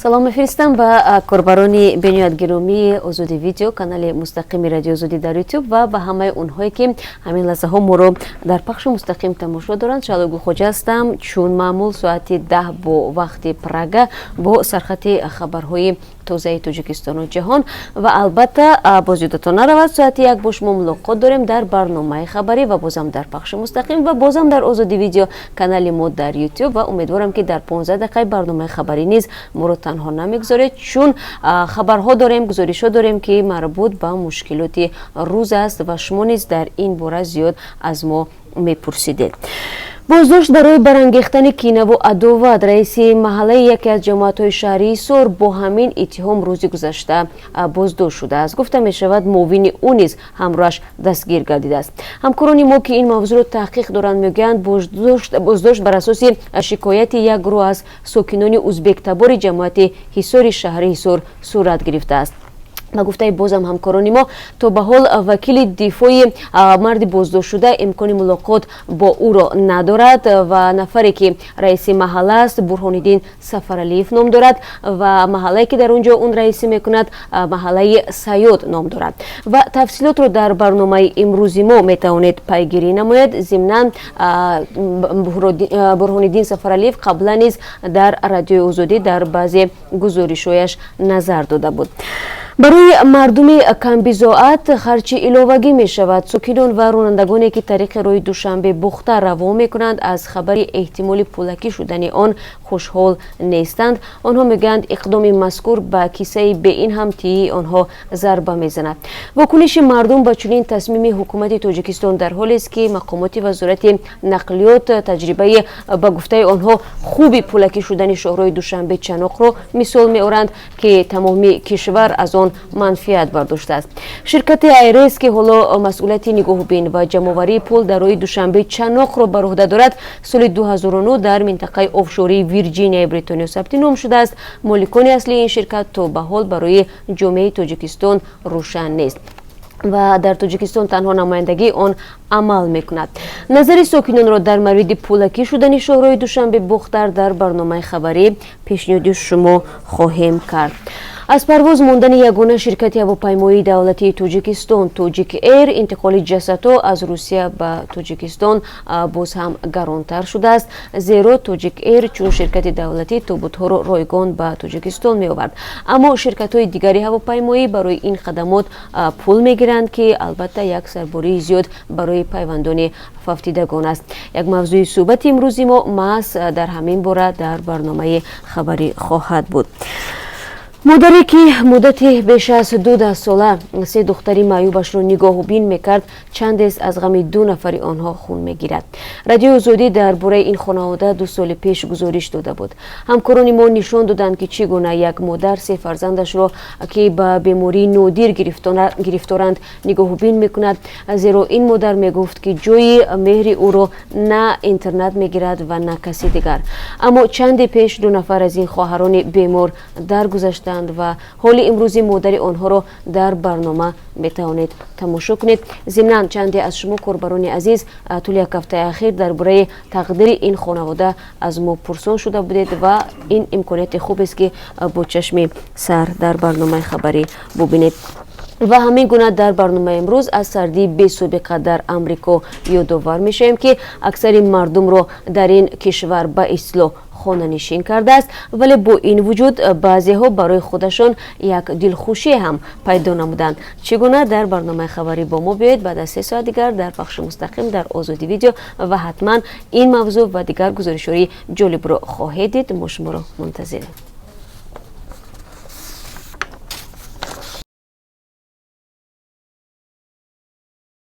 Салом мефиристам ба корбарони бениҳоят гиромии Озоди Видео, канали мустақими Радиои Озодӣ дар Ютуб, ва ба ҳамаи онҳое, ки ҳамин лаҳзаҳо моро дар пахши мустақим тамошо доранд. Шаҳло Гулхоҷа ҳастам. Чун маъмул, соати 10 бо вақти Прага бо сархати хабарҳои тозаи Тоҷикистону ҷаҳон. Ва албатта, боз ёдатон наравад, соати 1 бо шумо мулоқот дорем дар барномаи хабарӣ ва бозам дар пахши мустақим ва бозам дар Озоди Видео, канали мо дар Ютуб. Ва умедворам, ки дар 15 дақиқаи барномаи хабарӣ низ моро танҳо намегузоред, чун хабарҳо дорем, гузоришҳо дорем, ки марбут ба мушкилоти рӯз аст ва шумо низ дар ин бора зиёд аз мо мепурсидед. Боздошт барои барангехтани кинаву адоват. Раиси маҳаллаи яке аз ҷамоатҳои шаҳри Ҳисор бо ҳамин иттиҳом рӯзи гузашта боздошт шудааст. Гуфта мешавад, муовини ӯ низ ҳамроҳаш дастгир гардидааст. Ҳамкорони мо, ки ин мавзӯъро таҳқиқ доранд, мегӯянд, боздошт бар асоси шикояти як гурӯҳ аз сокинони узбектабори ҷамоати Ҳисори шаҳри Ҳисор сурат гирифтааст. Ба гуфтаи бозам ҳамкорони мо, то ба ҳол вакили дифои марди боздоштшуда имкони мулоқот бо ӯро надорад. Ва нафаре, ки раиси маҳалла аст, Бурҳониддин Сафаралиев ном дорад ва маҳаллае, ки дар он ҷо он раисӣ мекунад, маҳаллаи Саёд ном дорад. Ва тафсилотро дар барномаи имрӯзи мо метавонед пайгирӣ намоед. Зимнан, Бурҳониддин Сафаралиев қаблан низ дар Радиои Озодӣ дар баъзе гузоришҳояш назар дода буд. Барои мардуми камбизоат харчи иловагӣ мешавад. Сокинон ва ронандагоне, ки тариқи роҳи Душанбе Бухтар равон мекунанд, аз хабари эҳтимоли пулакӣ шудани он хушҳол нестанд. Онҳо мегӯянд, иқдоми мазкур ба киссаи беин ҳам тиҳии онҳо зарба мезанад. Вокуниши мардум ба чунин тасмими ҳукумати Тоҷикистон дар ҳолест, ки мақомоти Вазорати нақлиёт таҷрибаи, ба гуфтаи онҳо, хуби пулакӣ шудани шоҳроҳи Душанбе Чаноқро мисол меоранд, ки тамоми кишвар аз он манфиат бардоштааст. Ширкати Айрес, ки ҳоло масъулияти нигоҳубин ва ҷамъоварии пул дар роҳи Душанбе Чаноқро бар уҳда дорад, соли 2009 дар минтақаи офшории Вирҷинияи Бритониё сабти ном шудааст. Моликони аслии ин ширкат то ба ҳол барои ҷомеаи Тоҷикистон рӯшан нест ва дар Тоҷикистон танҳо намояндагии он амал мекунад. Назари сокинонро дар мавриди пулакӣ шудани шоҳроҳи Душанбе Бухтар дар барномаи хабарӣ пешниҳоди шумо хоҳем кард. Аз парвоз мондани ягона ширкати ҳавопаймоии давлатии Тоҷикистон, Тоҷик Эйр, интиқоли ҷасадҳо аз Русия ба Тоҷикистон боз ҳам гаронтар шудааст. Зеро Тоҷик Эйр чун ширкати давлатӣ тобутҳоро ройгон ба Тоҷикистон меовард, аммо ширкатҳои дигари ҳавопаймоӣ барои ин хадамот пул мегиранд, ки албатта як сарбории зиёд барои пайвандони фавтидагон аст. Як мавзӯи суҳбати имрӯзи мо маҳз дар ҳамин бора дар барномаи хабарӣ хоҳад буд. Модаре, ки муддати беш аз ду даҳсола се духтари маъюбашро нигоҳубин мекард, чандест аз ғами ду нафари онҳо хун мегирад. Радиои Озодӣ дар бораи ин хонавода 2 соли пеш гузориш дода буд. Ҳамкорони мо нишон доданд, ки чӣ гуна як модар се фарзандашро, ки ба бемории нодир гирифторанд, нигоҳубин мекунад. Зеро ин модар мегуфт, ки ҷои меҳри ӯро на интернат мегирад ва на каси дигар. Аммо чанде пеш ду нафар аз ин хоҳарони бемор даргузаштанд ва ҳоли имрӯзи модари онҳоро дар барнома метавонед тамошо кунед. Зимнан, чанде аз шумо, корбарони азиз, тӯли як ҳафтаи ахир дар бораи тақдири ин хонавода аз мо пурсон шуда будед ва ин имконияти хубест, ки бо чашми сар дар барномаи хабарӣ бубинед. Ва ҳамин гуна дар барномаи имрӯз аз сардии бесобиқа дар Амрико ёдовар мешавем, ки аксари мардумро дар ин кишвар ба истилоҳ хонанишин кардааст. Вале бо ин вуҷуд баъзеҳо барои худашон як дилхушӣ ҳам пайдо намуданд. Чӣ гуна? Дар барномаи хабарӣ бо мо биёед баъд аз 3 соат дигар дар пахши мустақим дар Озодӣ Видео ва ҳатман ин мавзӯъ ва дигар гузоришҳои ҷолибро хоҳед дид. Мо шуморо мунтазирем.